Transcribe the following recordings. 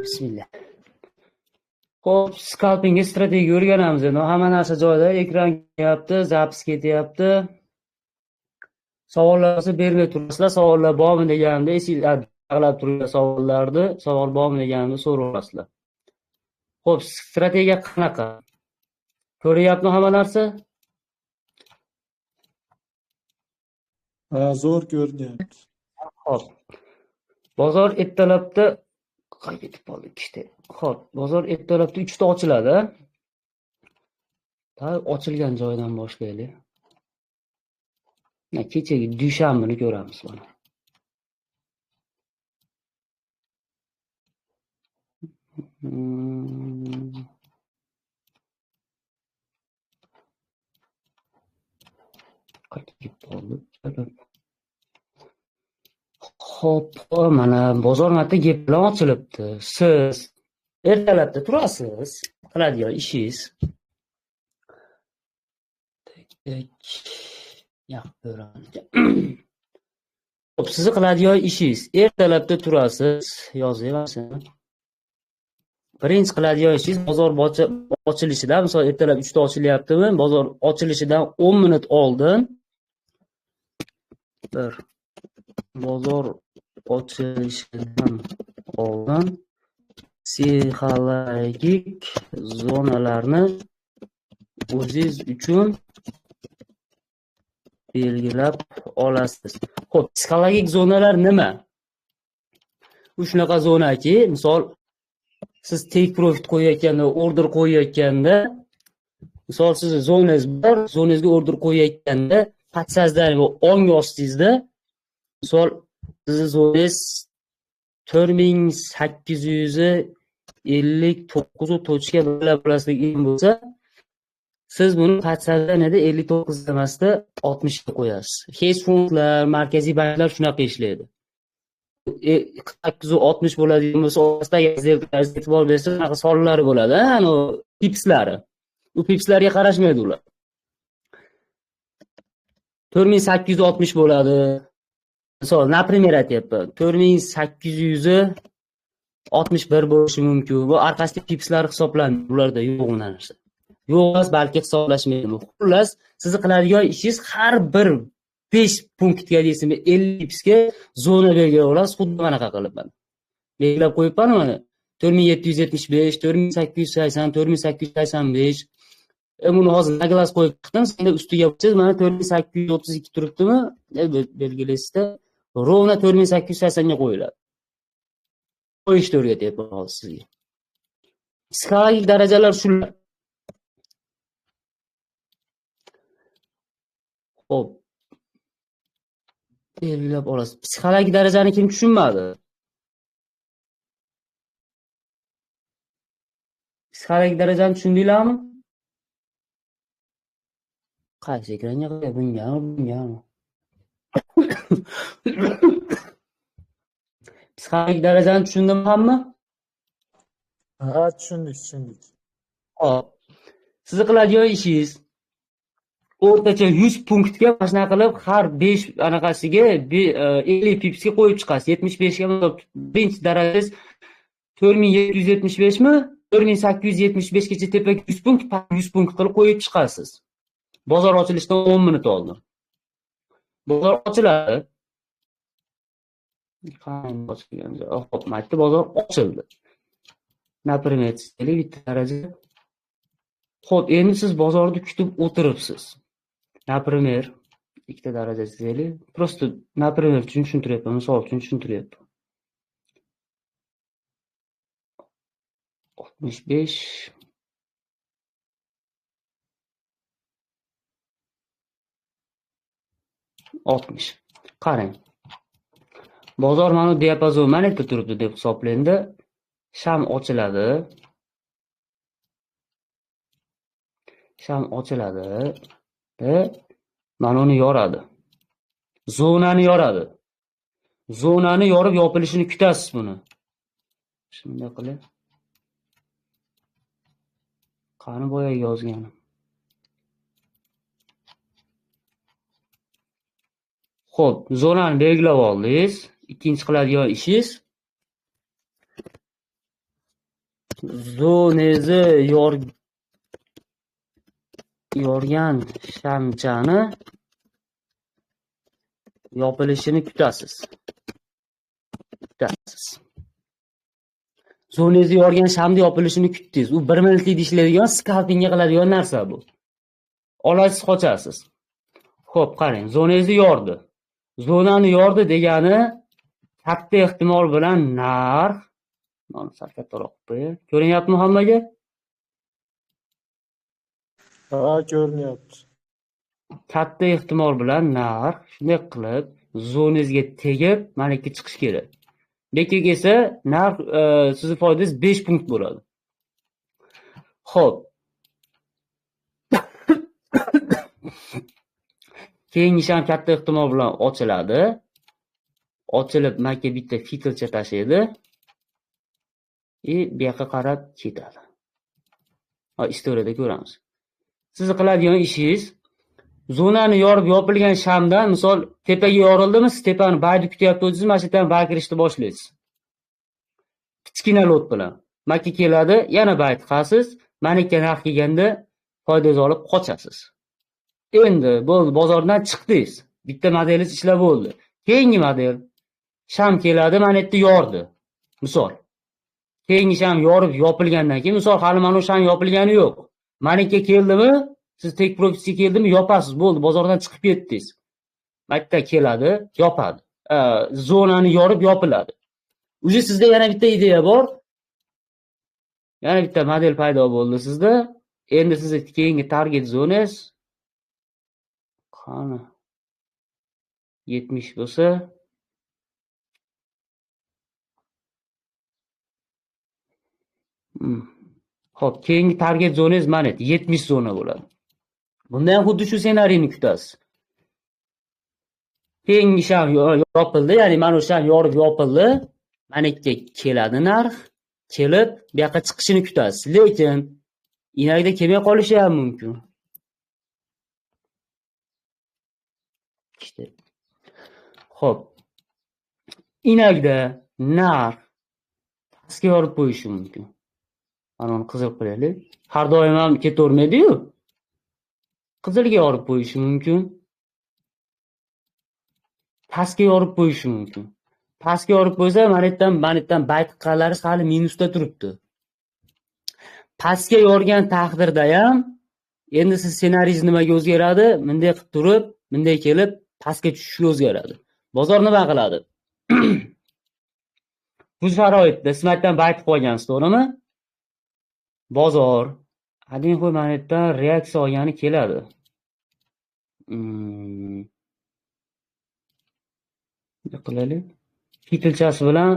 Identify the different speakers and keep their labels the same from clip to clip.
Speaker 1: Bismillah. Xo'p, scalpingga strategiya o'rganamiz endi. Hamma narsa joyida, ekran kelyapti, zapis ketyapti. Savollar bo'lsa bermay turasizlar. Savollar bormi deganimda esinglar dag'lab turgan savollarni, savol bormi deganimda so'rasizlar. Xo'p, strategiya qanaqa? Ko'ryapmi hamma narsa?
Speaker 2: Ha, zo'r ko'rinyapti.
Speaker 1: Xo'p. Bozor ertalabda qayerga ketib qoldi ikkita. Xo'p, bozor ertalabda 3 ta ochiladi. Ta ochilgan joydan boshlaylik. Kechagi dushanbani ko'ramiz mana. Qayerga ketib qoldi? Xo'p, mana bozor marta gap bilan ochilibdi. Siz ertalabda turasiz, qiladigan ishingiz. Xo'p, sizni qiladigan ishingiz ertalabda turasiz, yozayapsizmi? Birinchi qiladigan ishingiz bozor ochilishidan, misol ertalab 3 ta ochilyaptimi? Bozor ochilishidan 10 minut oldin bir bozor ochilishidan oldin psixologik zonalarni o'zingiz uchun belgilab olasiz. Xo'p, psixologik zonalar nima? U shunaqa zonaki, misol siz take profit qo'yayotganda, order qo'yayotganda, misol sizni zonangiz bor, zonangizga order qo'yayotganda, podsoznание va ong ostingizda, misol sizni zonangiz 4859.1 bo'lasligi bo'lsa, siz buni podsoznaniyada 59 emasda 60 ga qo'yasiz. Hedge fondlar, markaziy banklar shunaqa ishlaydi. 860 bo'ladigan bo'lsa, ostidagi e'tibor bersa, shunaqa sonlari bo'ladi, ana pipslari. U pipslarga qarashmaydi ular. 4860 bo'ladi. Misol, например aytyapman, 4861 bo'lishi mumkin. Bu orqasida pipslar hisoblanmaydi, ularda yo'q u narsa. Yo'q emas, balki hisoblashmaydi. Xullas, sizni qiladigan ishingiz har bir 5 punktga deysizmi, 50 pipsga zona belgilab olasiz, xuddi manaqa qilib mana. Belgilab qo'yibman mana. 4775, 4880, 4885. Buni hozir naglas qo'yib chiqdim. Senda ustiga bo'lsangiz mana 4832 turibdimi? Belgilaysizda, ровно 4880 ga qo'yiladi. Qo'yishni o'rgatyapman hozir sizga. Psixologik darajalar shular. Xo'p. Belgilab olasiz. Psixologik darajani kim tushunmadi? Psixologik darajani tushundinglarmi? Qaysi ekranga qo'yay? Bungami, bungami? Psixologik darajani tushundimi hamma?
Speaker 2: Ha, tushundik, tushundik.
Speaker 1: Xo'p. Sizni qiladigan ishingiz o'rtacha 100 punktga mana shunaqa qilib har 5 anaqasiga 50 pipsga qo'yib chiqasiz. 75 ga birinchi darajangiz 4775 mi? 4875 gacha tepaga 100 punkt, 100 punkt qilib qo'yib chiqasiz. Bozor ochilishidan 10 minut oldin. Bozor ochiladi. Qanday ochilgan? Xo'p, mayda bozor ochildi. Например, bitta daraja. Xo'p, endi siz bozorni kutib o'tiribsiz. Например, ikkita daraja chizaylik. Просто например uchun tushuntiryapman, misol uchun tushuntiryapman. 65 60. Qarang. Bozor mana diapazon mana yerda turibdi deb hisoblaydi. Sham ochiladi. Sham ochiladi. Mana uni yoradi. Zonani yoradi. Zonani yorib yopilishini kutasiz buni. Shunday qilib. Qani boya yozganim. Xo'p, zonani belgilab oldingiz. Ikkinchi qiladigan ishingiz Zonangizni yorgan shamchani yopilishini kutasiz. Zonangizni yorgan shamni yopilishini kutdingiz. U 1 minutlik ishlaydigan, skalpingga qiladigan narsa bu. Olasiz, qochasiz. Xo'p, qarang, zonangizni yordi. Zonani yordi degani katta ehtimol bilan narx, mana sal kattaroq qilib qo'yay. Ko'rinyaptimi hammaga?
Speaker 2: Ha, ko'rinyapti.
Speaker 1: Katta ehtimol bilan narx shunday qilib zonangizga tegib, mana yerga chiqish kerak. Bu yerga kelsa, narx sizni foydangiz 5 punkt bo'ladi. Xo'p. Keyingi ham katta ehtimol bilan ochiladi. Ochilib, mana yerga bitta fitilcha tashlaydi. Bu yoqqa qarab ketadi. Ha, istoriyada ko'ramiz. Siz qiladigan ishingiz zonani yorib yopilgan shamdan, misol tepaga yorildimi, siz tepani bayni kutyapti o'zingiz, mana shu yerdan bay kirishni boshlaysiz. Kichkina lot bilan. Makka keladi, yana bay tiqasiz, mana yerga narx kelganda foydangizni olib qochasiz. Endi bo'ldi, bozordan chiqdingiz. Bitta modelingiz ishlab bo'ldi. Keyingi model sham keladi, mana yerda yordi. Misol. Keyingi sham yorib yopilgandan keyin, misol hali mana sham yopilgani yo'q. Mana yerga keldimi, siz take profitga keldimi, yopasiz, bo'ldi, bozordan chiqib ketdingiz. Makka keladi, yopadi. Zonani yorib yopiladi. Уже sizda yana bitta ideya bor. Yana bitta model paydo bo'ldi sizda. Endi sizni keyingi target zonangiz qani 70 bo'lsa, Xo'p, keyingi target zonangiz mana 70 zona bo'ladi. Bunda ham xuddi shu ssenariyni kutasiz. Keyingi sham yopildi, ya'ni mana shu sham yorib yopildi. Mana yerga keladi narx, kelib bu yoqqa chiqishini kutasiz. Lekin inagda kelmay qolishi ham mumkin. İşte. Xo'p. Inagda narx pastga yorib qo'yishi mumkin. Mana uni qizil qilaylik. Har doim ham ketavermaydi-yu. Qizilga yorib qo'yishi mumkin. Pastga yorib qo'yishi mumkin. Pastga yorib qo'ysa, mana yerdan bay tiqqanlari hali minusda turibdi. Pastga yorgan taqdirda ham endi siz ssenariy nimaga o'zgaradi? Bunday qilib turib, bunday kelib pastga tushishga o'zgaradi. Bozor nima qiladi? Bu sharoitda siz maytdan bay tiqib olgansiz, to'g'rimi? Bozor adin qo'y mana yerdan reaksiya olgani keladi. Qilaylik. Fitilchasi bilan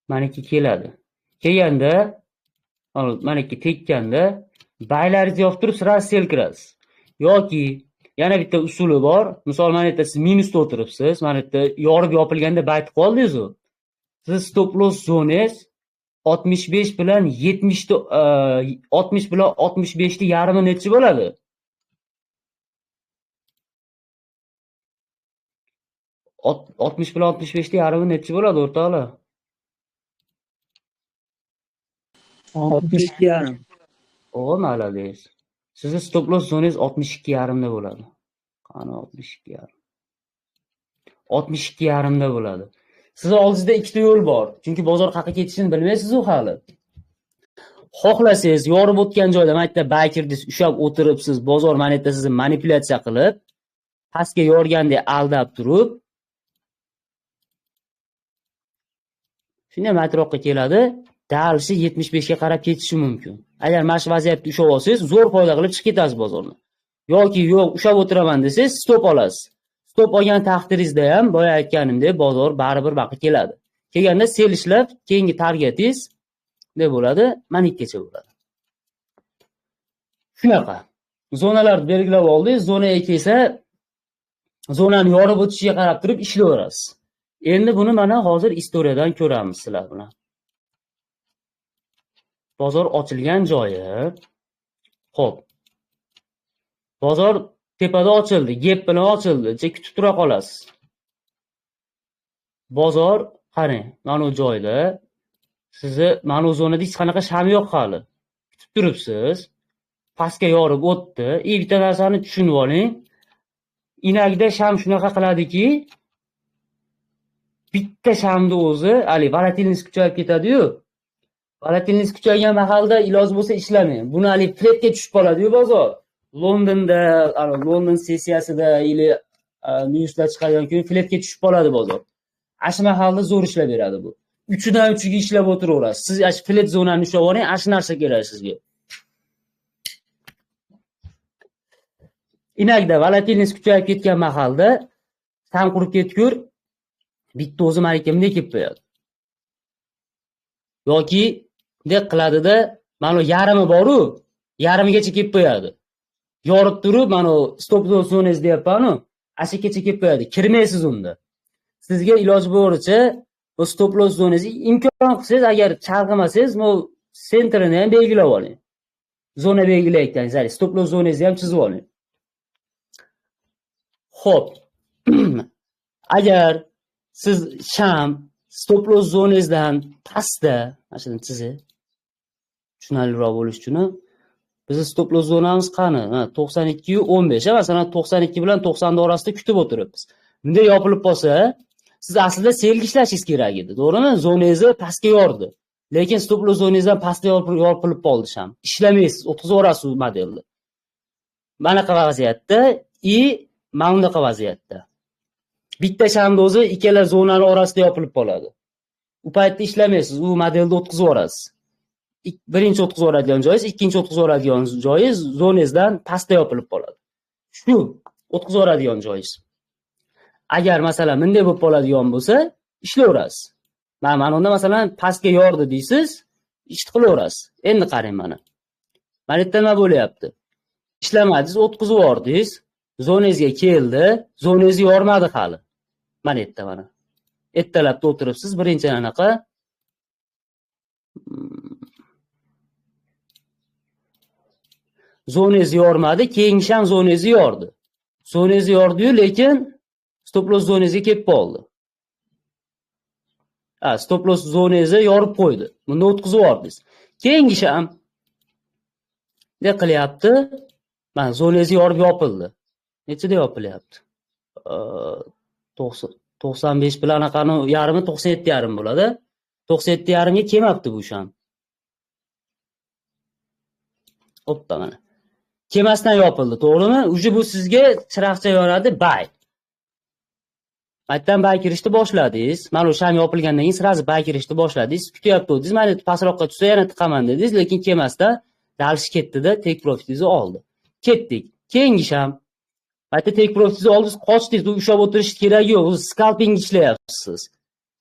Speaker 1: mana yerga keladi. Kelganda, mana yerga tekkanda baylaringizni yopib turib sira sel kirasiz. Yoki yana bitta usuli bor. Misol mana yerda siz minusda o'tiribsiz, mana yerda yorib yopilganda bay tiqib oldingiz-u. Siz stop loss zonangiz 65 bilan 70 ta 60 bilan 65 ta yarmi nechi bo'ladi? 60 bilan 65 ta yarmi nechi bo'ladi o'rtoqlar?
Speaker 3: 62,5.
Speaker 1: O, malades. Sizni stop loss zonangiz 62,5 da bo'ladi. Qani 62,5. 62,5 da bo'ladi. Sizni oldingizda ikkita yo'l bor. Chunki bozor qayerga ketishini bilmaysiz u hali. Xohlasangiz yorib o'tgan joyda mana yerda buy kirdingiz, ushlab o'tiribsiz, bozor mana yerda sizni manipulyatsiya qilib, pastga yorgandek aldab turib, shunday matroqqa keladi, dalshi 75 ga qarab ketishi mumkin. Agar mana shu vaziyatda ushlab olsangiz, zo'r foyda qilib chiqib ketasiz bozorni. Yoki yo'q, ushlab o'tiraman desangiz, stop olasiz. Stop olgan taqdiringizda ham boya aytganimdek bozor baribir baqa keladi. Kelganda sel ishlab, keyingi targetingiz ne bo'ladi? Mana ikkacha bo'ladi. Shunaqa. Zonalarni belgilab oldingiz, zonaga kelsa, zonani yorib o'tishiga qarab turib ishlayverasiz. Endi buni mana hozir istoriyadan ko'ramiz sizlar bilan. Bozor ochilgan joyi. Xo'p. Bozor tepada ochildi, gap bilan ochildi. Kutib tura qolasiz. Bozor qarang, mana bu joyda Sizni mana bu zonada hech qanaqa sham yo'q hali. Kutib turibsiz. Pastga yorib o'tdi. Bitta narsani tushunib oling. Inagda sham shunaqa qiladiki, bitta shamni o'zi, hali volatilnost kuchayib ketadi-yu. Volatilnost kuchaygan mahalda iloji bo'lsa ishlamang. Buni hali fletga tushib qoladi-yu bozor. Londonda, London sessiyasida ili newslar chiqadigan kuni fletga tushib qoladi bozor. Ashu mahalda zo'r ishlab beradi bu. 3dan 3ga ishlab o'tiraverasiz. Siz ashu flet zonani ushlab oling, ashu narsa kerak sizga. Inagda volatilnost kuchayib ketgan mahalda sham qurib ketgur, bitta o'zi mana bunday kelib qo'yadi. Yoki bunday qiladida, mana yarmi bor-u, yarmigacha kelib qo'yadi. Yorib turib, mana stop loss zonangiz deyapman-u, ashakecha kelib qo'yadi. Kirmaysiz unda. Sizga iloji boricha bu stop loss zonangizni imkon qilsangiz, agar chalg'imasangiz, bu sentrini ham belgilab oling. Zona belgilayotganingiz, ya'ni stop loss zonangizni ham chizib oling. Xo'p. Agar siz sham stop loss zonangizdan pastda, mana shuni chizing. Tushunarliroq bo'lish uchun bizni stop loss zonamiz qani? Ha, 92.15, masalan 92 bilan 90 orasida kutib o'tiribmiz. Bunday yopilib qolsa, siz aslida selga ishlashingiz kerak edi, to'g'rimi? Zonangizni pastga yordi. Lekin stop loss zonangizdan pastda yopilib qoldi sham. Ishlamaysiz, o'tkazib yuborasiz u modelni. Manaqa vaziyatda mana bunaqa vaziyatda. Bitta shamni o'zi ikkala zonani orasida yopilib qoladi. U paytda ishlamaysiz, u modelni o'tkazib yuborasiz. Birinchi o'tkazib yuboradigan joyingiz, ikkinchi o'tkazib yuboradigan joyingiz zonangizdan pastda yopilib qoladi. Shu o'tkazib yuboradigan joyingiz. Agar masalan bunday bo'lib qoladigan bo'lsa, ishlayverasiz. Mana unda masalan pastga yordi deysiz, ish qilaverasiz. Endi qarang mana. Mana yerda nima bo'lyapti? Ishlamadingiz, o'tkazib yubordingiz. Zonangizga keldi, zonangizni yormadi hali. Mana yerda mana. Ertalabda o'tiribsiz, birinchi anaqa zonangizni yormadi, keyingi ham zonangizni yordi. Zonangizni yordi-yu, lekin stop loss zonangizga kelib qoldi. Ha, stop loss zonangizni yorib qo'ydi. Bunda o'tkazib yubordingiz. Keyingi ham ne qilyapti? Mana zonangizni yorib yopildi. Nechida yopilyapti? 95 bilan anaqani yarmi 97.5 bo'ladi. 97.5 ga kelmabdi bu sham. Oppa mana. Kelmasdan yopildi, to'g'rimi? Uje bu sizga chiroqcha yonadi, buy. Qaytadan buy kirishni boshladingiz. Mana o'sha sham yopilgandan keyin sразу buy kirishni boshladingiz. Kutyapti dedingiz, mana pastroqqa tushsa yana tiqaman dedingiz, lekin kelmasdan dalish ketdi-da, take profitingizni oldi. Ketdik. Keyingi sham Qayta take profitingizni oldingiz, qochdingiz, u ushlab o'tirish keragi yo'q. U scalping ishlayapsiz.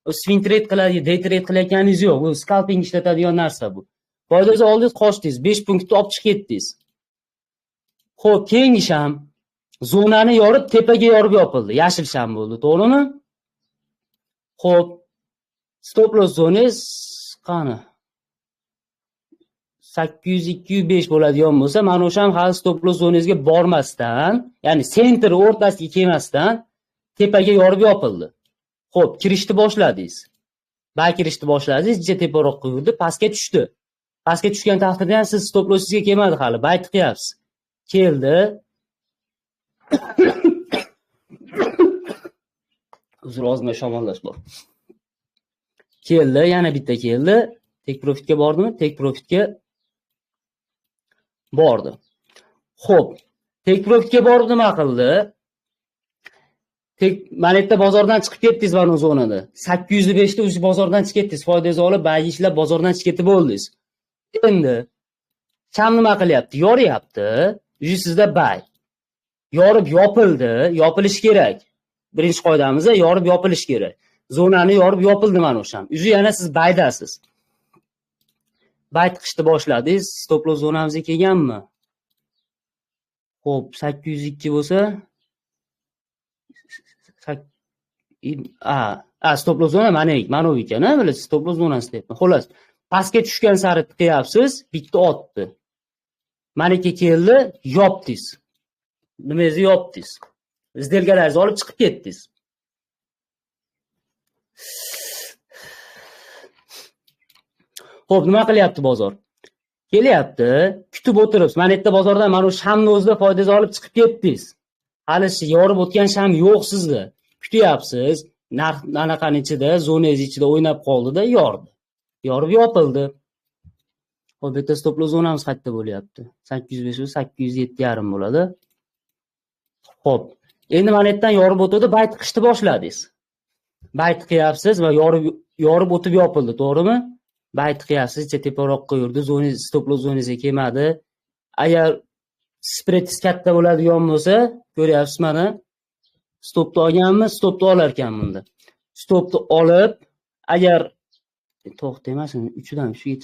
Speaker 1: U swing trade qiladi, day trade qilayotganingiz yo'q. U scalping ishlatadigan narsa bu. Foydangizni oldingiz, qochdingiz, 5 punktni olib chiqib ketdingiz. Xo'p, keyingi sham zonani yorib, tepaga yorib yopildi. Yashil sham bo'ldi, to'g'rimi? Xo'p, stop loss zonangiz qani? 802.5 bo'ladigan bo'lsa, mana o'sha ham hali stop loss zonangizga bormasdan, ya'ni sentr o'rtasiga kelmasdan tepaga yorib yopildi. Xo'p, kirishni boshladingiz. Buy kirishni boshladingiz, jicha teparoqqa yurdi, pastga tushdi. Pastga tushgan taqdirda ham siz stop lossingizga kelmadi hali, buy tiqyapsiz. Keldi. Uzr, ozgina shamollash bor. Keldi, yana bitta keldi. Take profitga bordimi? Take profitga bordi. Xo'p, take profitga borib nima qildi? Mana yerda bozordan chiqib ketdingiz mana zonada. 805 da o'zi bozordan chiqib ketdingiz, foydangizni olib, ba'zi ishlab bozordan chiqib ketib bo'ldingiz. Endi sham nima qilyapti? Yoryapti. O'zi sizda buy. Yorib yopildi, yopilishi kerak. Birinchi qoidamiz yorib yopilishi kerak. Zonani yorib yopildi mana o'sha. O'zi yana siz buydasiz. Buy tiqishni boshladingiz, stop loss zonamizga kelganmi? Xo'p, 802 bo'lsa, stop loss zona mana u ekan, ha, bilasiz, stop loss zonasi deyapman. Xullas, pastga tushgan sari tiqyapsiz, bitta otdi. Maniki keldi, yopdingiz. Nimangizni yopdingiz? Izdelgalaringizni olib chiqib ketdingiz. Xo'p, nima qilyapti bozor? Kelyapti, kutib o'tiribsiz. Mana yerda bozordan mana shu shamni o'zida foydangizni olib chiqib ketdingiz. Hali yorib o'tgan sham yo'q sizda. Kutyapsiz. Narx anaqani ichida, zonangiz ichida o'ynab qoldida, yordi. Yorib yopildi. Xo'p, bu yerda stop loss zonamiz qayerda bo'lyapti? 805 va 807.5 bo'ladi. Xo'p, endi mana yerdan yorib o'tdi, bayt qishni boshladingiz. Bayt qilyapsiz va yorib o'tib yopildi, to'g'rimi? Bayt qilyapsiz, icha teparoqqa yurdi, zonangiz stop loss zonangizga kelmadi. Agar spreadingiz katta bo'ladigan bo'lsa, ko'ryapsiz mana stopni olganmi? Stopni olar ekan bunda. Stopni olib, agar to'xta emas, 3 dan 3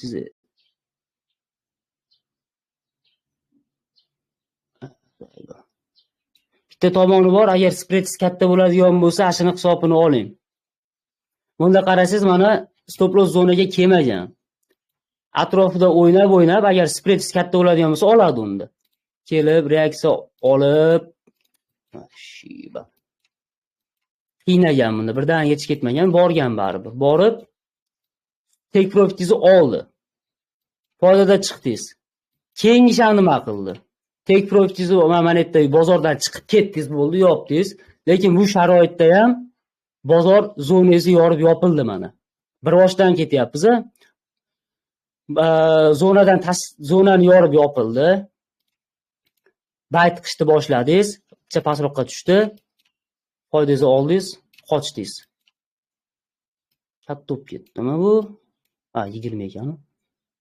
Speaker 1: ga bitta tomoni bor, agar spreadingiz katta bo'ladigan bo'lsa, ashuni hisobini oling. Bunda qarasangiz mana stop loss zonaga kelmagan. Atrofida o'ynab-o'ynab, agar spreadingiz katta bo'ladigan bo'lsa, oladi unda. Kelib reaksiya olib, shiba. Qiynagan bunda, birdaniga chiqib ketmagan, borgan baribir. Borib take profitingizni oldi. Foydada chiqdingiz. Keyingi sham nima qildi? Take profitingizni mana yerda bozordan chiqib ketdingiz, bo'ldi, yopdingiz. Lekin bu sharoitda ham bozor zonangizni yorib yopildi mana. Bir boshdan ketyapmiz a. Zonadan zonani yorib yopildi. Bayt qishni boshladingiz, picha pastroqqa tushdi. Foydangizni oldingiz, qochdingiz. Katta bo'lib ketdimi bu? Ha, 20 ekan.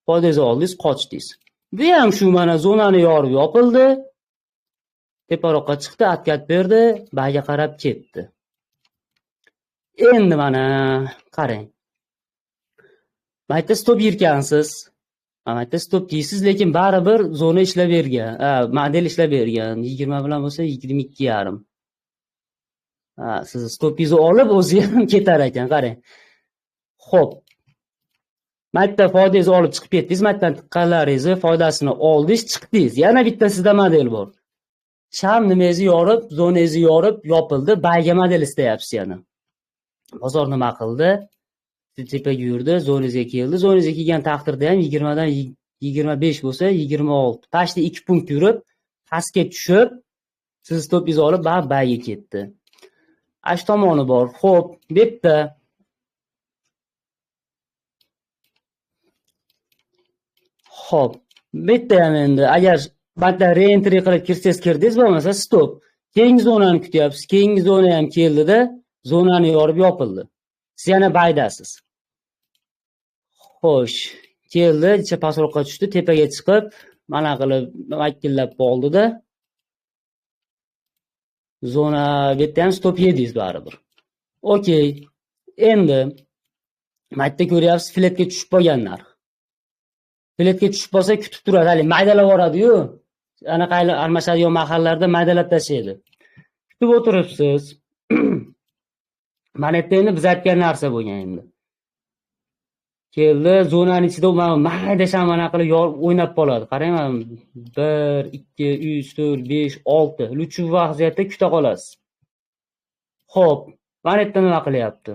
Speaker 1: Foydangizni oldingiz, qochdingiz. Bu ham shu mana zonani yorib yopildi. Teparoqqa chiqdi, atkat berdi, bayga qarab ketdi. Endi mana qarang. Mayda stop yerkansiz. Mayda stop deysiz, lekin baribir zona ishlab bergan, model ishlab bergan. 20 bilan bo'lsa 22.5. Ha, siz stopingizni olib o'zi ham ketar ekan, qarang. Xo'p. Mayda foydangizni olib chiqib ketdingiz, maydan tiqqanlaringizni foydasini oldingiz, chiqdingiz. Yana bitta sizda model bor. Sham nimangizni yorib, zonangizni yorib yopildi, bayga model istayapsiz yana. Bozor nima qildi? Tepaga yurdi, zonangizga keldi. Zonangizga kelgan taqdirda ham 20 dan 25 bo'lsa, 26. Pastda 2 punkt yurib, pastga tushib, siz stopingizni olib, bayga ketdi. Ash tomoni bor. Xo'p, bu yerda xo'p, bu yerda ham endi agar banda re-entry qilib kirsangiz kirdingiz, bo'lmasa stop. Keyingi zonani kutyapsiz. Keyingi zona ham keldida, zonani yorib yopildi. Siz yana baydasiz. Xo'sh, keldi, icha pastroqqa tushdi, tepaga chiqib, mana qilib vakkillab qoldida. Zona bu yerda ham stop yedingiz baribir. Okey. Endi mayda ko'ryapsiz, fletga tushib qolgan narx. Fletga tushib qolsa kutib turadi, hali maydalab yuboradi-yu. Anaqa almashadigan mahallarda maydalab tashlaydi. Kutib o'tiribsiz. Mana yerda endi biz aytgan narsa bo'lgan endi. Keldi, zonani ichida mana mayda sham mana qilib o'ynab qoladi. Qarang, mana 1 2 3 4 5 6 luchi vaziyatda kuta qolasiz. Xo'p, mana yerda nima qilyapti?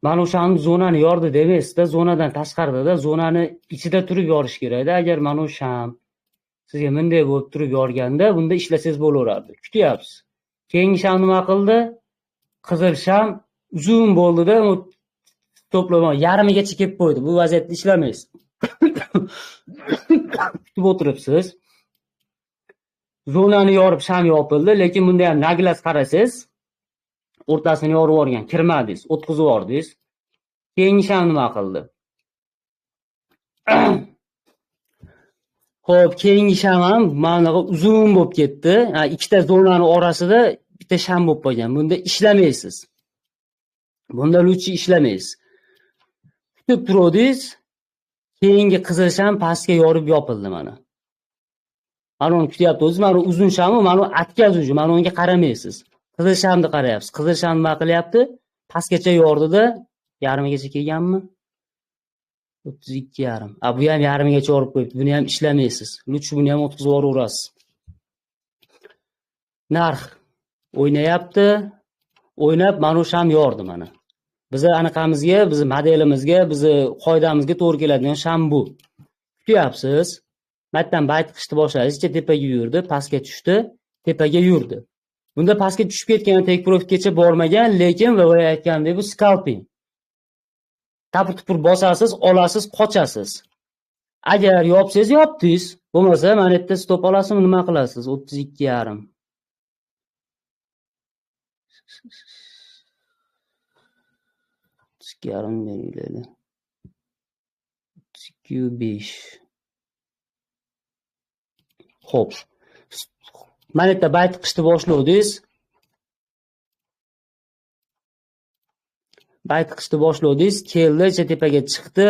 Speaker 1: Mana o'shani zonani yordi demaysiz-da, zonadan tashqarida, zonani ichida turib yorish kerakda. Agar mana o'sham sizga bunday bo'lib turib yorganda, bunda ishlasangiz bo'laveradi. Kutyapsiz. Keyingi sham nima qildi? Qizil sham uzun bo'ldida, u to'plama yarmigacha kelib qo'ydi. Bu vaziyatda ishlamaysiz. Kutib o'tiribsiz. Zonani yorib sham yopildi, lekin bunda ham naglas qarasangiz, o'rtasini yorib yuborgan, kirmadingiz, o'tkazib yubordingiz. Keyingi sham nima qildi? Xo'p, keyingi sham ham mana bunaqa uzun bo'lib ketdi. Ikkita zonani orasida bitta sham bo'lib qolgan. Bunda ishlamaysiz. Bunda luchi ishlamaysiz. Kutib turuvdingiz. Keyingi qizil sham pastga yorib yopildi mana. Mana uni kutyapti o'zi, mana uzun shamu, mana atkaz uji, mana unga qaramaysiz. Qizil shamni qarayapsiz. Qizil sham nima qilyapti? Pastgacha yordida, yarmigacha kelganmi? 32.5. A bu ham yarmigacha yorib qo'yibdi. Buni ham ishlamaysiz. Luchi buni ham o'tkazib yuboraverasiz. Narx o'ynayapti. O'ynab mana o'sha ham yordi mana. Bizni anaqamizga, bizni modelimizga, bizni qoidamizga to'g'ri keladigan sham bu. Kutyapsiz. Matdan buy tiqishni boshladingiz, tepaga yurdi, pastga tushdi, tepaga yurdi. Bunda pastga tushib ketgan, take profitgacha bormagan, lekin va boya aytgandek bu scalping. Tapur-tupur bosasiz, olasiz, qochasiz. Agar yopsangiz yopdingiz, bo'lmasa mana yerda stop olasizmi, nima qilasiz? 32.5. 32.5 belgilaydi. 32.5. Xo'p. Mana yerda buy tiqishni boshladingiz. Buy tiqishni boshladingiz, keldi, tepaga chiqdi.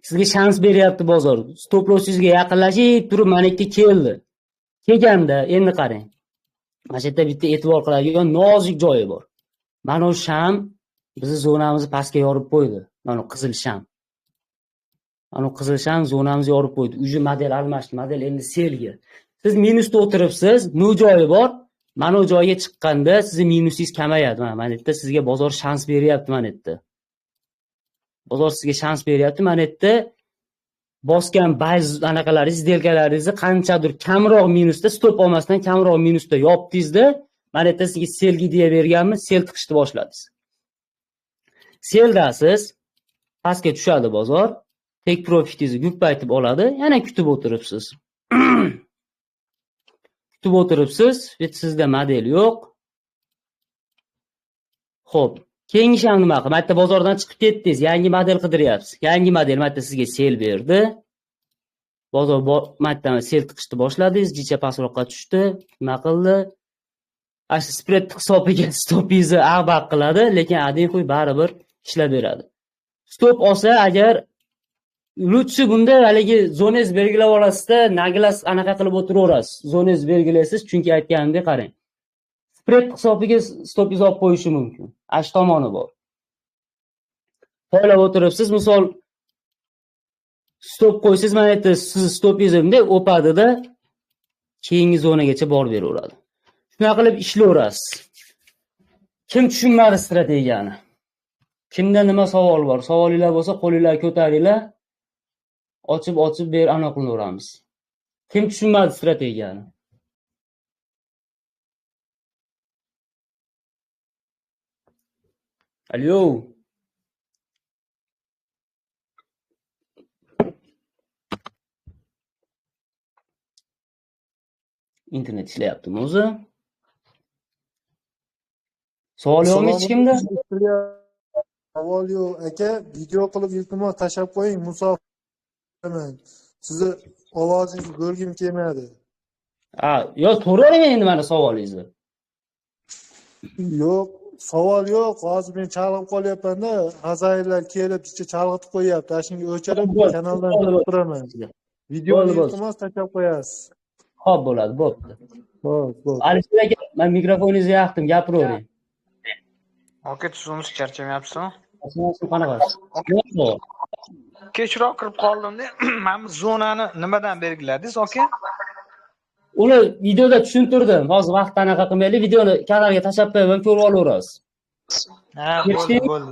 Speaker 1: Sizga shans beryapti bozor. Stop lossingizga yaqinlashib turib mana yerga keldi. Kelganda endi qarang. Mana shu yerda bitta e'tibor qiladigan nozik joyi bor. Mana u sham bizni zonamizni pastga yorib qo'ydi. Mana qizil sham. Mana qizil sham zonamizni yorib qo'ydi. Уже model almashdi, model endi selga. Siz minusda o'tiribsiz, nu joyi bor. Mana u joyga chiqqanda sizning minusingiz kamayadi. Mana yerda sizga bozor shans beryapti mana yerda. Bozor sizga shans beryapti. Mana yerda bosgan buy anaqalaringiz, сделкалаringizni qanchadir kamroq minusda, stop olmasdan kamroq minusda yopdingizda, mana yerda sizga selga deya berganmiz, sel tiqishni boshladingiz. Seldasiz, pastga tushadi bozor, take profitingizni ko'paytirib oladi, yana kutib o'tiribsiz. Kutib o'tiribsiz, sizda model yo'q. Xo'p, keyingi sham nima qildi? Mana bozordan chiqib ketdingiz, yangi model qidiryapsiz. Yangi model mana sizga sel berdi. Bozor mana sel tiqishni boshladingiz, jicha pastroqqa tushdi. Nima qildi? Ashu spread hisobiga stopingizni ag'baq qiladi, lekin adin qo'y baribir ishlab beradi. Stop olsa agar lutfi bunda haligi zonangiz belgilab olasizda, naglas anaqa qilib o'tiraverasiz. Zonangiz belgilaysiz, chunki aytganimdek qarang. Spread hisobiga stopingizni olib qo'yishi mumkin. Ash tomoni bor. Poylab o'tiribsiz, misol stop qo'ysiz, mana yerda siz stopingizni bunday o'padida keyingi zonagacha borib beraveradi. Shunaqa qilib ishlayverasiz. Kim tushunmadi strategiyani? Kimda nima savol bor? Savolinglar bo'lsa qo'linglarni ko'taringlar. Ochib-ochib ber, aniq qilaveramiz. Kim tushunmadi strategiyani? Alo. Internet ishlayaptimi o'zi? Savol yo'qmi hech kimda?
Speaker 2: Savol yo'q aka, video qilib iltimos tashlab qo'ying, musofirman. Sizni ovozingizni bo'lgim kelmadi.
Speaker 1: Ha, yo'q, to'g'ri endi mana savolingizni.
Speaker 2: Yo'q, savol yo'q. Hozir men chalg'ib qolyapman-da, hazayllar kelib jicha chalg'itib qo'yapti. Shunga o'chirib kanaldan chiqib turaman. Videoni iltimos tashlab qo'yasiz.
Speaker 1: Xo'p bo'ladi, bo'pti.
Speaker 2: Xo'p, bo'pti.
Speaker 1: Alisher aka, men mikrofoningizni yoqdim, gapiravering.
Speaker 3: Aka, tuzumsiz, charchamayapsizmi?
Speaker 1: Qanaqasiz?
Speaker 3: Kechroq kirib qoldim-da. Mana bu zonani nimadan belgiladingiz, aka?
Speaker 1: Uni videoda tushuntirdim. Hozir vaqt anaqa qilmaylik, videoni kanalga tashlab qo'yaman, ko'rib olaverasiz.
Speaker 3: Ha, bo'ldi, bo'ldi.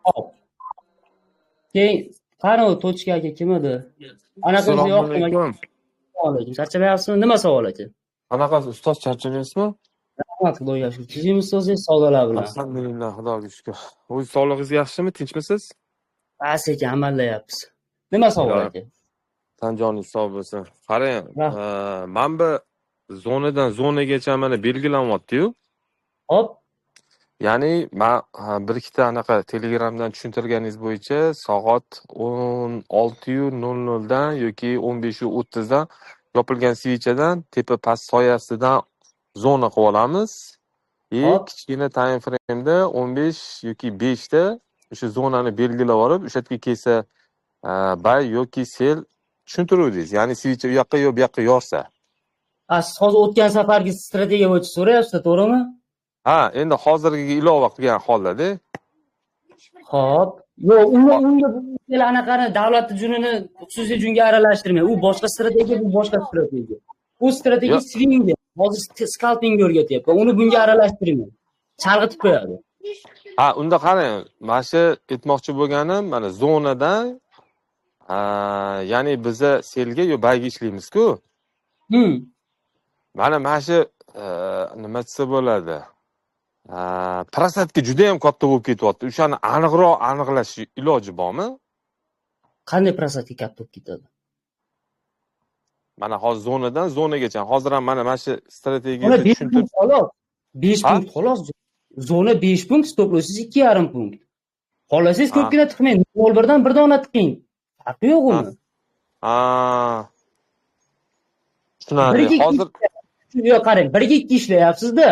Speaker 1: Xo'p. Keyin qani u tochka aka kim edi? Anaqasi yo'qmi? Alaykum. Charchamayapsizmi? Nima savol aka?
Speaker 4: Qanaqasiz ustoz, charchamayapsizmi?
Speaker 1: Rahmat, Xudoga shukr. Tuzukmi ustoz, savdolar bilan?
Speaker 4: Alhamdulillah, Xudoga shukr. O'z sog'lig'ingiz yaxshimi, tinchmisiz?
Speaker 1: Sekin amallayapmiz. Nima savol aka?
Speaker 4: Tan joningiz sog' bo'lsin. Qarang, mana bu zonadan zonagacha mana belgilanyapti-yu.
Speaker 1: Hop.
Speaker 4: Ya'ni men bir ikkita anaqa Telegramdan tushuntirganingiz bo'yicha soat 16:00 dan yoki 15:30 dan yopilgan svichadan tepa past soyasidan zona qilib olamiz. Kichkina time frame'da 15 yoki 5 da o'sha zonani belgilab olib, o'sha yerga kelsa buy yoki sell tushuntiruvdingiz. Ya'ni svicha u yoqqa yo bu yoqqa yorsa.
Speaker 1: Siz hozir o'tgan safargi strategiya bo'yicha so'rayapsiz, to'g'rimi?
Speaker 4: Ha, endi hozirgiga ilova qilgan holda-da.
Speaker 1: Xo'p. Yo'q, unga anaqani davlatni junini xususiy junga aralashtirmang. U boshqa strategiya, bu boshqa strategiya. U strategiya swing, hozir scalping o'rgatyapti. Uni bunga aralashtirmang. Chalg'itib qo'yadi.
Speaker 4: Ha, unda qarang, mana shu aytmoqchi bo'lganim, mana zonadan, ya'ni biza sellga yo buyga ishlaymiz-ku. Mana shu nima desa bo'ladi? Просадка juda ham katta bo'lib ketyapti. O'shani aniqroq aniqlash iloji bormi?
Speaker 1: Qanday просадка katta bo'lib ketadi?
Speaker 4: Mana hozir zonadan zonagacha. Hozir ham mana shu
Speaker 1: Zona
Speaker 4: strategiyani
Speaker 1: 5
Speaker 4: tushuntirib
Speaker 1: punkt xolos. 5
Speaker 4: Ha?
Speaker 1: punkt xolos. Zona 5 punkt, stop lossingiz 2,5 punkt. Xohlasangiz ko'pgina tiqmang. 0.1 dan bir dona tiqing. Farqi yo'q uni.
Speaker 4: Ha. Tushunarli. Hozir
Speaker 1: Yo'q, qarang, 1ga 2 ishlayapsiz-da.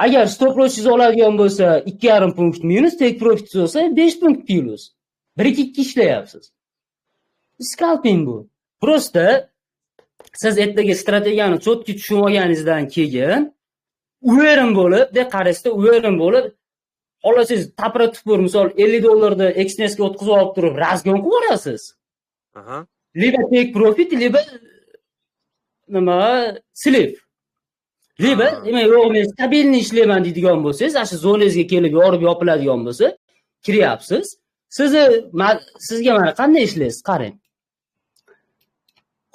Speaker 1: Agar stop lossingiz oladigan bo'lsa, 2,5 punkt minus, take profit bo'lsa 5 punkt plus. 1ga 2 ishlayapsiz. Scalping bu. Просто siz ertaga strategiyani чётко tushunib olganingizdan keyin уверен bo'lib, de qarasizda уверен bo'lib, xohlasangiz tapra tupur, misol 50 dollarni Exnessga o'tkazib olib turib, разгон qilib yuborasiz. Либо take profit, либо nima слив. Либо nima yo'q, men стабильный ishlayman deydigan bo'lsangiz, ana shu zonangizga kelib yorib yopiladigan bo'lsa, kiryapsiz. Sizni sizga mana qanday ishlaysiz, qarang.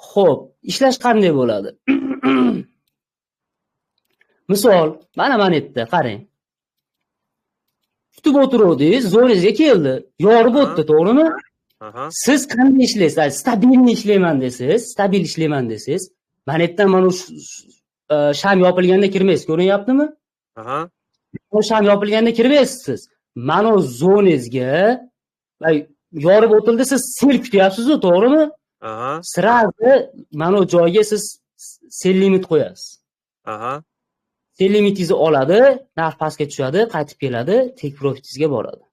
Speaker 1: Xo'p, ishlash qanday bo'ladi? Misol, mana yerda qarang. Kutib o'tiruvdingiz, zonangizga keldi, yorib o'tdi, to'g'rimi? Siz qanday ishlaysiz? Стабильный ishlayman desangiz, stabil ishlayman desangiz, mana yerdan mana shu sham yopilganda kirmaysiz, ko'rinyaptimi?
Speaker 4: Aha.
Speaker 1: Sham yopilganda kirmaysiz siz. Mana zonangizga yorib o'tildi, siz sell kutyapsiz-ku, to'g'rimi?
Speaker 4: Aha.
Speaker 1: Сразу mana bu joyga siz sell limit qo'yasiz.
Speaker 4: Aha.
Speaker 1: Sell limitingizni oladi, narx pastga tushadi, qaytib keladi, take profitingizga boradi.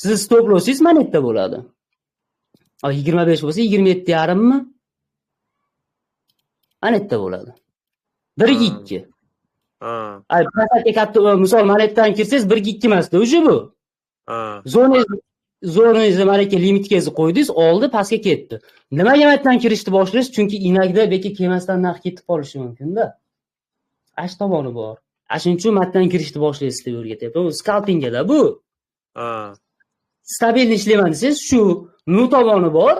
Speaker 1: Sizni stop lossingiz mana yerda bo'ladi. 25 bo'lsa 27,5 mi? Mana yerda bo'ladi. 1 ga 2.
Speaker 4: Ha.
Speaker 1: Ay, просадка katta, misol mana yerdan kirsangiz 1 ga 2 emasda, уже bu.
Speaker 4: Ha.
Speaker 1: Zonangizni mana yerga limitga qo'ydingiz, oldi, pastga ketdi. Nimaga mana yerdan kirishni boshlaysiz? Chunki inagda beka kelmasdan narx ketib qolishi mumkin-da. Ash tomoni bor. Shuning uchun matdan kirishni boshlaysiz deb o'rgatyapman. Bu scalpingda bu.
Speaker 4: Ha.
Speaker 1: Stabil ishlayman desangiz, shu nu tomoni bor.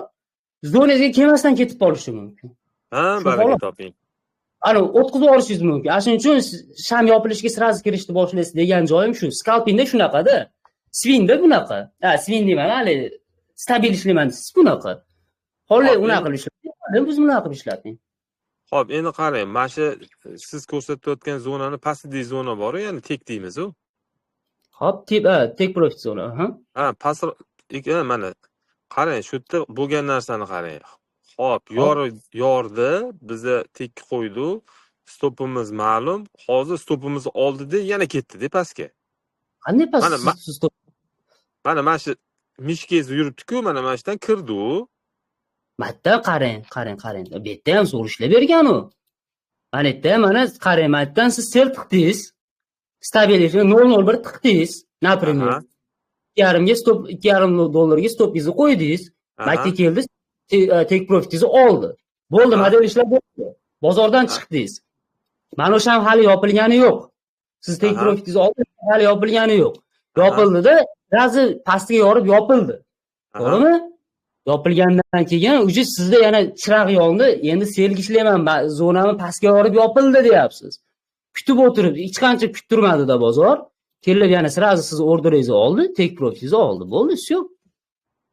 Speaker 1: Zonangizga kelmasdan ketib qolishi mumkin.
Speaker 4: Ha,
Speaker 1: Shu
Speaker 4: baraka
Speaker 1: holat.
Speaker 4: toping.
Speaker 1: Ana o'tkazib yuborishingiz mumkin. Shuning uchun sham yopilishiga сразу kirishni boshlaysiz degan joyim shu. Scalpingda shunaqada. Swingda bunaqa. Ha, swing deyman, hali stabil ishlayman desangiz bunaqa. Xo'p, unaqa qilib ishlating, biz bunaqa qilib ishlating.
Speaker 4: Xo'p, endi qarang, mana shu siz ko'rsatayotgan zonani pastidagi zona bor, ya'ni tek deymiz-u.
Speaker 1: Xo'p, take profit zona, aha.
Speaker 4: Ha, past mana qarang, shu yerda bo'lgan narsani qarang. Xo'p, yordi, biza tekka qo'ydik, stopimiz ma'lum. Hozir stopimiz oldida yana ketdi-da pastga.
Speaker 1: Qanday past?
Speaker 4: Mana
Speaker 1: stop?
Speaker 4: Mana shu мышка ngiz yuribdi-ku, mana shu yerdan kirdi u.
Speaker 1: Matta qarang, qarang, qarang. Bu yerda ham zo'r ishlab bergan u. Mana yerda ham mana qarang, mana yerdan siz sell tiqdingiz. Stabil 0.01 tiqdingiz, например. 2,5 ga stop, 2,5 dollarga stopingizni qo'ydingiz. Makka keldi, take profitingizni oldi. Bo'ldi, model ishlab bo'ldi. Bozordan chiqdingiz. Mana o'sha ham hali yopilgani yo'q. Siz take profitingizni oldingiz, hali yopilgani yo'q. Yopildida, сразу pastiga yorib yopildi. To'g'rimi? Yopilgandan keyin уже sizda yana chiroq yondi, endi sellga ishlayman, zonamni pastga yorib yopildi deyapsiz. Kutib o'tirib, hech qancha kuttirmadida bozor. Kelib yana сразу siz orderingizni oldi, take profitingizni oldi. Bo'ldi, всё.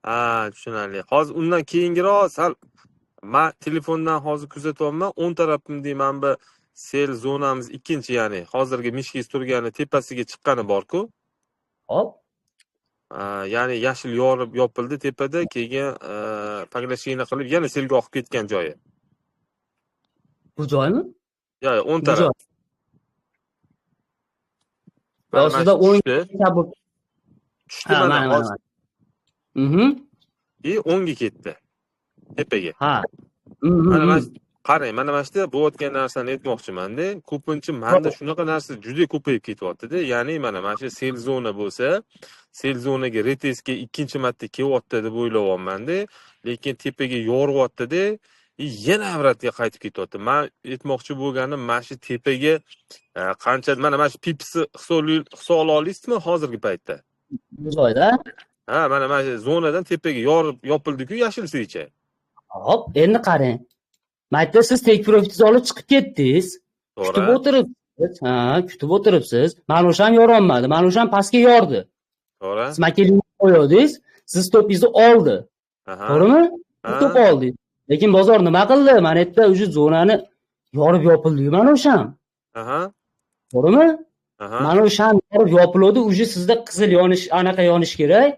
Speaker 4: Ha, tushunarli. Hozir undan keyingiroq sal men telefondan hozir kuzatyapman. O'ng tarafimda mana bu sell zonamiz ikkinchi, ya'ni hozirgi мышка ngiz turgani tepasiga chiqqani bor-ku.
Speaker 1: Hop.
Speaker 4: Ya'ni yashil yorib yopildi tepada, keyin поглощение qilib yana sellga oqib ketgan joyi.
Speaker 1: Bu joymi?
Speaker 4: Yo'q, o'ng
Speaker 1: Bu
Speaker 4: taraf.
Speaker 1: joy.
Speaker 4: Mana
Speaker 1: Yo, sizda
Speaker 4: shu
Speaker 1: o'ng
Speaker 4: tushdi. Tushdi
Speaker 1: Ha,
Speaker 4: mana
Speaker 1: mana, mana,
Speaker 4: hozir.
Speaker 1: mana.
Speaker 4: И o'ngga ketdi. Tepaga.
Speaker 1: Ha.
Speaker 4: Mana mana qarang, mana shu yerda bo'layotgan narsani aytmoqchimanda, ko'pincha menda shunaqa narsa juda ko'payib ketyapti-da. Ya'ni mana shu sell zona bo'lsa, sell zonaga retestga ikkinchi marta kelyapti deb o'ylayapman-da, lekin tepaga yoryapti-da. И yana обратно ga qaytib ketyapti. Man aytmoqchi bo'lganim, mana shu tepaga qancha, mana shu pipsni hisobla olasizmi hozirgi paytda?
Speaker 1: Bu joyda.
Speaker 4: Ha, mana shu zonadan tepaga yorib yopildi-ku yashil свеча.
Speaker 1: Hop, endi qarang. Mayda, siz take profitingizni olib chiqib ketdingiz. Kutib o'tiribsiz. Ha, kutib o'tiribsiz. Mana o'sha ham yorolmadi. Mana o'sha ham pastga yordi.
Speaker 4: To'g'ri.
Speaker 1: Siz makelini qo'ydingiz, siz stopingizni oldi. To'g'rimi? Stop oldi. Lekin bozor nima qildi? Mana yerda уже zonani yorib yopildi mana o'sha ham. To'g'rimi? Mana o'sha ham yorib yopildi, уже sizda qizil yonish, anaqa yonish kerak.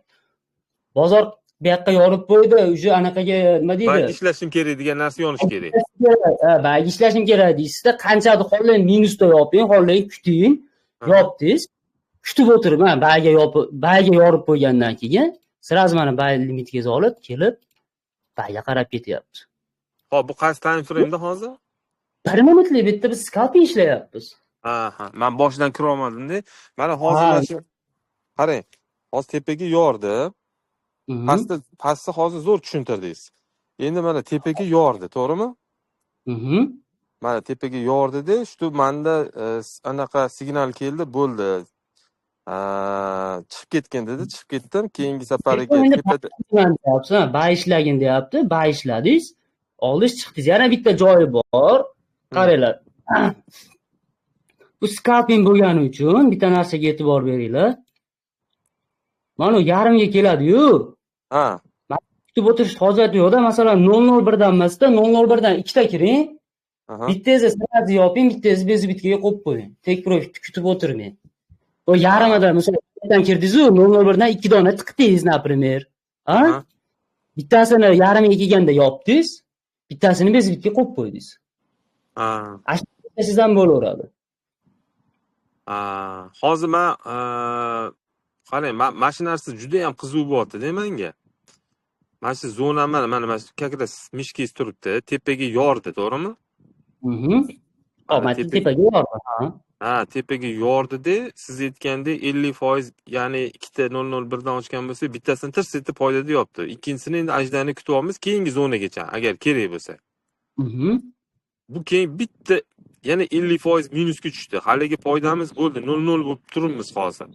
Speaker 1: Bozor bu yoqqa yorib qo'ydi, уже anaqaga nima deydi?
Speaker 4: Buyga ishlashim kerak degan narsa yonish kerak.
Speaker 1: Ha, buyga ishlashim kerak deysizda, qanchadir xohlang minusda yoping, xohlang kuting, yopdingiz. Kutib o'tirib, mana buyga yopib, buyga yorib qo'ygandan keyin сразу mana buy limitga olib kelib buyga qarab ketyapti.
Speaker 4: Xo'p, bu qaysi time frame'da hozir?
Speaker 1: 1 minutlik, bu yerda biz scalping ishlayapmiz.
Speaker 4: Ha, men boshidan kira olmadim-da. Mana hozir mana shu qarang, hozir tepaga yordi. Pastda hozir zo'r tushuntirdingiz. Endi mana tepaga yordi, to'g'rimi? Mana tepaga yordida, shu menda anaqa signal keldi, bo'ldi. Chiqib ketgin dedi, chiqib ketdim. Keyingi safariga tepada
Speaker 1: deyapsiz, buy ishlagin deyapti, buy ishladingiz, oldingiz chiqdingiz. Yana bitta joyi bor. Qaranglar. Bu scalping bo'lgani uchun bitta narsaga e'tibor beringlar. Mana yarimga keladi-yu.
Speaker 4: Ha.
Speaker 1: Kutib o'tirish hojati yo'qda. Masalan, 0.01 dan emasda 0.01 dan ikkita kiring. Bittangizni сразу yoping, bittangizni безубытка ga qo'yib qo'ying. Take profit kutib o'tirmang. O yarmida masalan kirdingiz-u, 0.01 dan 2 dona tiqdingiz, например. Ha? Bittasini yarmiga kelganda yopdingiz, bittasini безубытка ga qo'yib qo'ydingiz.
Speaker 4: Ha.
Speaker 1: Sizdan bo'laveradi.
Speaker 4: Ha, hozir men qarang, mana shu narsa juda ham qiziq bo'lyapti-da menga. Mana shu zona, mana shu как раз мышка ngiz turibdi, tepaga yordi, to'g'rimi?
Speaker 1: Hop, mana tepaga yordi, ha.
Speaker 4: Ha, tepaga yordida, siz aytgandek 50%, ya'ni ikkita 0.01 dan ochgan bo'lsa, bittasini tirs etib foydada yopdi. Ikkinchisini endi ajdani kutyapmiz keyingi zonagacha, agar kerak bo'lsa. Bu keyin bitta yana 50% minusga tushdi. Haligi foydamiz bo'ldi, 0.0 bo'lib turibmiz hozir.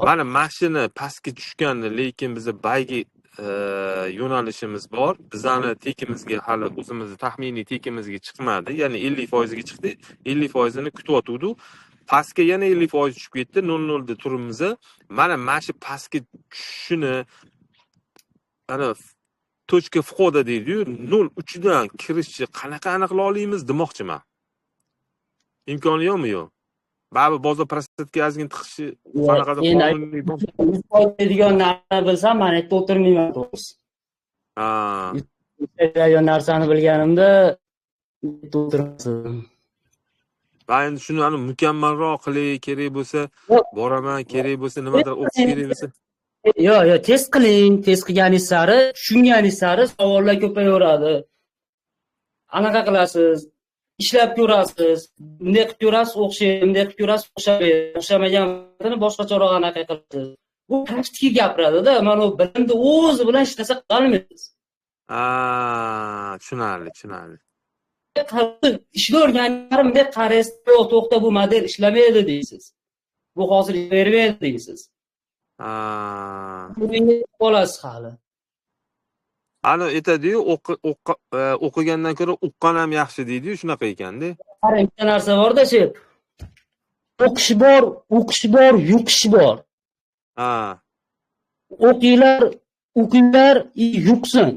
Speaker 4: Mana mashina pastga tushgandi, lekin biza buyga yo'nalishimiz bor. Bizani tekimizga hali o'zimizni taxminiy tekimizga chiqmadi. Ya'ni 50% ga chiqdi. 50% ni kutyotgandik. Pastga yana 50% tushib ketdi. 0.0 da turibmiz. Mana shu pastga tushishini ana точка входа deydi-yu, 0.3 dan kirishni qanaqa aniqlay olamiz demoqchiman. Imkoni yo'qmi yo'q? Baribir bozor просадка ozgina tiqishi qanaqadir qonuniy bor.
Speaker 1: Degan narsani bilsam, mana yerda o'tirmayman to'g'risi.
Speaker 4: Ha.
Speaker 1: Degan narsani bilganimda o'tirmasdim.
Speaker 4: Va endi shuni ani mukammalroq qilay, kerak bo'lsa boraman, kerak bo'lsa nimadir o'qish kerak bo'lsa.
Speaker 1: Yo'q, yo'q, test qiling, test qilganingiz sari, tushunganingiz sari savollar ko'payaveradi. Anaqa qilasiz, ishlab ko'rasiz, bunday qilib ko'rasiz, o'xshaydi, bunday qilib ko'rasiz, o'xshamaydi, o'xshamaganini boshqacharoq anaqa qilasiz. Bu praktika gapiradida, mana u bilimni o'zi bilan hech narsa qila olmaysiz.
Speaker 4: Ha, tushunarli, tushunarli.
Speaker 1: Ishni o'rganganim bunday qaraysiz, yo'q, to'xta, bu model ishlamaydi deysiz. Bu hozir bermaydi deysiz.
Speaker 4: Ha.
Speaker 1: Bunga olasiz hali.
Speaker 4: Ani aytadi-yu, o'qigandan ko'ra uqqan ham yaxshi deydi-yu, shunaqa ekanda.
Speaker 1: Qarang, bitta narsa bor-da, shu o'qish bor, o'qish bor, yuqish bor.
Speaker 4: Ha.
Speaker 1: O'qinglar, o'qinglar, yuqsin.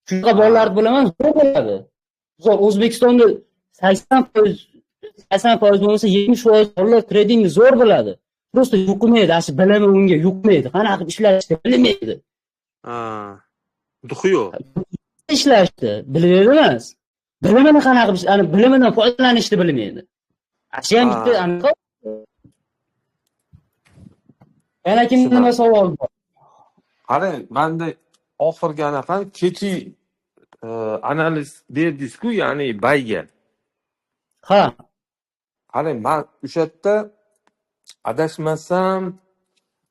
Speaker 1: Shunaqa bolalar bilaman, zo'r bo'ladi. Zo'r, O'zbekistonda 80% bo'lmasa 70% bolalar tradingni zo'r biladi. Просто yuqmaydi, shu bilimi unga yuqmaydi. Qanaqa qilib ishlashni bilmaydi.
Speaker 4: Ha. Duxi yo'q.
Speaker 1: Ishlashni bilmaydi emas. Bilimini qanaqa qilib, ana bilimidan foydalanishni bilmaydi. Shu ham bitta anaqa. Yana kimda nima savol bor?
Speaker 4: Qarang, menda oxirgi anaqa kechi analiz berdingiz-ku, ya'ni buyga.
Speaker 1: Ha.
Speaker 4: Qarang, men o'sha yerda adashmasam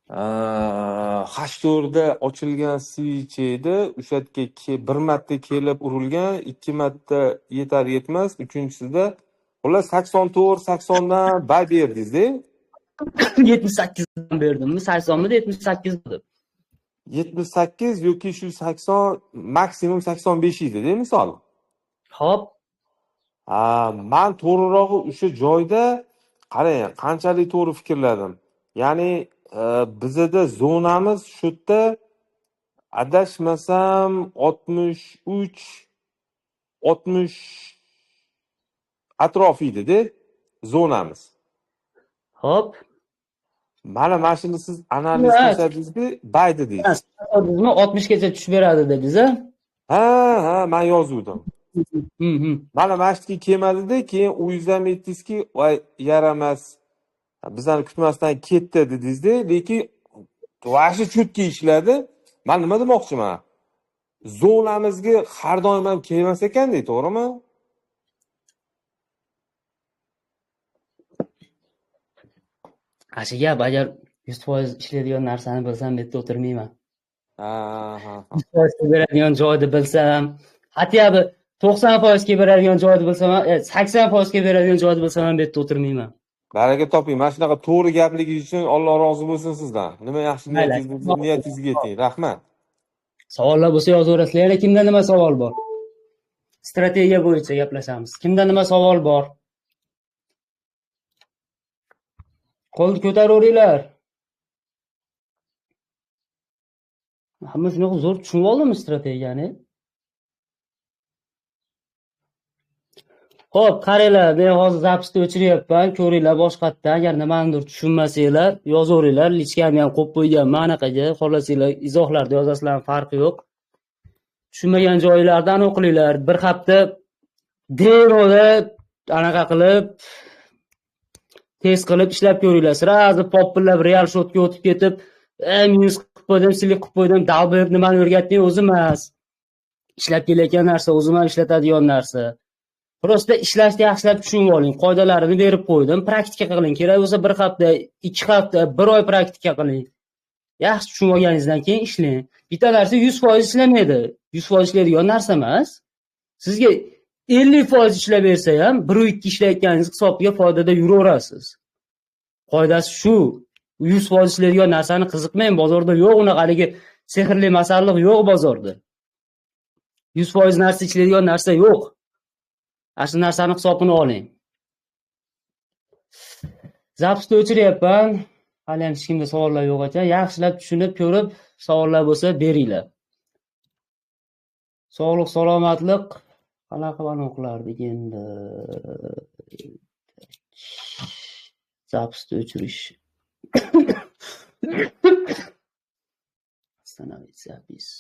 Speaker 4: H4da ochilgan свеча edi. O'sha yerga bir marta kelib urilgan, 2 marta yetar yetmas, uchinchisida xullas 84 80 dan buy berdingiz-da.
Speaker 1: 78 dan berdimmi? 80 midi, 78 deb.
Speaker 4: 78 yoki shu 80, maksimum 85 edi-da misol.
Speaker 1: Xo'p.
Speaker 4: Ha, men to'g'rirog'i o'sha joyda qarang, qanchalik to'g'ri fikrladim. Ya'ni bizada zonamiz shu yerda adashmasam 63 60 atrofi edi-da zonamiz.
Speaker 1: Xo'p.
Speaker 4: Mana shuni siz analiz qilsangiz, buy dedingiz.
Speaker 1: Bizmi 60 gacha tushib beradi dedingiz-a?
Speaker 4: Ha, ha, men yozuvdim. Mana shu kelmadida, keyin o'zingiz ham aytdingizki, voy yaramas, bizani kutmasdan ketdi dedingiz-da, lekin vashi chutki ishladi. Men nima demoqchiman? Zonamizga har doim ham kelmas ekanda, to'g'rimi?
Speaker 1: Shu gap, agar 100% ishlaydigan narsani bilsam, bu yerda o'tirmayman.
Speaker 4: Ha, ha.
Speaker 1: 100% beradigan joyni bilsam, hatto 90% ga beradigan joyni bilsam, 80% ga beradigan joyni bilsam ham bu yerda o'tirmayman.
Speaker 4: Baraka toping. Mana shunaqa to'g'ri gapligingiz uchun Alloh rozi bo'lsin sizdan. Nima yaxshi niyatingiz bo'lsa, niyatingizga yeting. Rahmat.
Speaker 1: Savollar bo'lsa yozaverasizlar. Yana kimda nima savol bor? Strategiya bo'yicha gaplashamiz. Kimda nima savol bor? Qo'lni ko'taraveringlar. Hamma shunaqa zo'r tushunib oldimi strategiyani? Xo'p, qaranglar, men hozir zapisni o'chiryapman, ko'ringlar boshqatdan. Agar nimanidir tushunmasanglar, yozaveringlar. Lichkamni ham qo'yib qo'yganman anaqaga. Xohlasanglar izohlarda yozasizlar, farqi yo'q. Tushunmagan joylardan o'qinglar. Bir hafta deroda anaqa qilib, test qilib ishlab ko'ringlar. Sразу popillab real shotga o'tib ketib, minus qilib qo'ydim, silik qilib qo'ydim, dalbib nimani o'rgatding o'zi emas. Ishlab kelayotgan narsa, o'zim ham ishlatadigan narsa. Prosta ishlashni yaxshilab tushunib oling. Qoidalarini berib qo'ydim. Praktika qiling. Kerak bo'lsa bir hafta, 2 hafta, 1 oy praktika qiling. Yaxshi tushunib olganingizdan keyin ishlang. Bitta narsa 100% ishlamaydi. 100% ishlaydigan narsa emas. Sizga 50% ishlab bersa ham 1-2 ishlayotganingiz hisobiga foydada yuraverasiz. Qoidasi shu. 100% ishlaydigan narsani qiziqmang, bozorda yo'q unaqa haligi sehrli masalliq yo'q bozorda. 100% narsa ishlaydigan narsa yo'q. Asl narsani hisobini oling. Zapisni o'chiryapman. Hali ham hech kimda savollar yo'q ekan. Yaxshilab tushunib, ko'rib, savollar bo'lsa beringlar. Sog'lik, salomatlik qanaqa qilib qilardik endi? Zapisni o'chirish. Остановить запись.